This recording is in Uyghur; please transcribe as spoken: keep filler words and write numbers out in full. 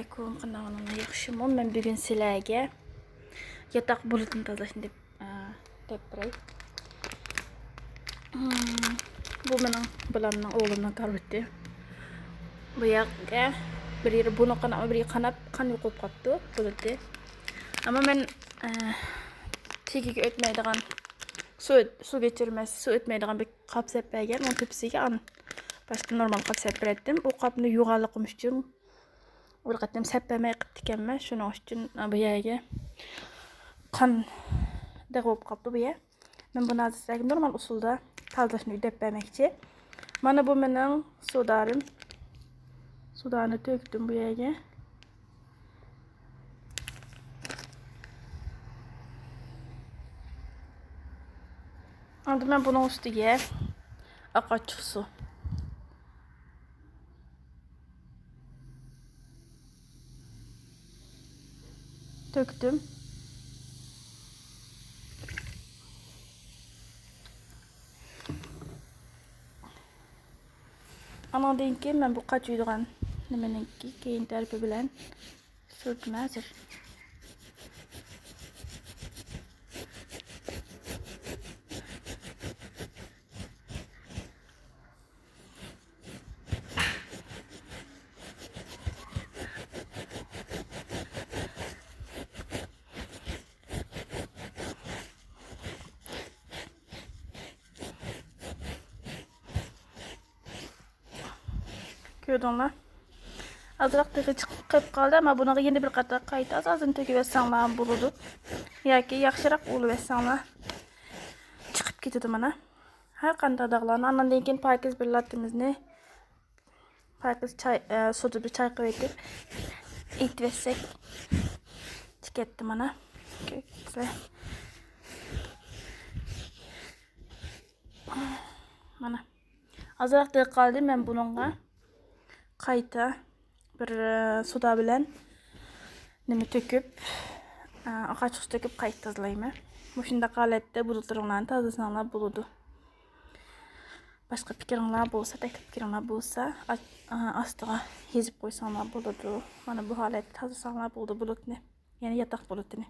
ئەلەيكۇم، قانداق ئەھۋالىڭلار، ياخشىمۇ؟ مەن بۈگۈن سىلەرگە ياتاق بۇلۇتىنى تازىلاشنى دەپ، ئە، دەپ بېرەي. ھىم، بۇ مېنىڭ بالامنىڭ، ئوغلۇمنىڭ كارىۋىتى. بۇ يەرگە بىر يېرى بۇنى قاناپ، بىر يېرى قاناپ، قان يوقىلىپ قاپتۇ بۇلۇتى. ئەمما مەن، ئە، تېگىگە ئۆتمەيدىغان، سۇ ئۆت-، سۇ كۆچۈرمەس، سۇ ئۆتمەيدىغان بىر قاپ سەپ بەرگەن، ئۇنىڭ تۆپىسىگە ئان-، باشقا نورمال قاپ سەپ بېرەتتىم. ئۇ قاپنى يۇغانلىقىم ئۈچۈن، بىر قېتىم سەپ بەرمەي قىپتىكەنمەن، شۇنىڭ ئۈچۈن بۇ يەرگە قان دېغى بولۇپ قاپتۇ بۇ يەر. مەن بۇنى ھازىر سىلەرگە نورمال ئۇسۇلدا تازىلاشنى ئۆگىتىپ بەرمەكچى. مانا بۇ مېنىڭ سۇدارىم. سۇدارنى تۆكتۈم بۇ يەرگە. ئاندىن مەن بۇنىڭ ئۈستىگە ئاق ئاچچىق سۇ تۆكتۈم. ئانىڭدىن كېيىن مەن بۇ قاچىيدىغان نېمىنىڭكى كەينى تەرىپى بىلەن سۈرتىمەن ھازىر. كۆردۈڭلار؟ ئازراق تېخى چىقىپ قېلىپ قالدى، ئەمما بۇنىڭغا يەنە بىر قېتىم قايتا ئاز-ئازدىن تۆكۈۋەتسەڭلار بولىدۇ. ياكى ياخشىراق ئۇۋۇلىۋەتسەڭلار چىقىپ كېتىدۇ مانا. ھەر قانداق داغلارنى، ئاندىن كېيىن پاكىز بىر لاتتىمىزنى پاكىز چاي، ئە، سۇدا بىر چايقىۋېتىپ، ئېتىۋەتسەك چىقىدۇ مانا. كۆرۈۋاتىسىلەر. مانا. ئازراق دېگى قالدى، مەن بۇنىڭغا قايتا بىر، ئە، سۇدا بىلەن نېمە تۆكۈپ، ئە، ئاق ئاچچىق سۇ تۆكۈپ قايتا تازىلايمەن. مۇشۇنداق ھالەتتە بۇلۇتلىرىڭلارنى تازىلىساڭلار بولىدۇ. باشقا پىكرىڭلار بولسا، تەكلىپ پىكرىڭلار بولسا، ئا-، ئا-، ئاستىغا يېزىپ قويساڭلار بولىدۇ. مانا بۇ ھالەتتە تازىلىساڭلار بولىدۇ بۇلۇتنى. يەنى ياتاق بۇلۇتىنى.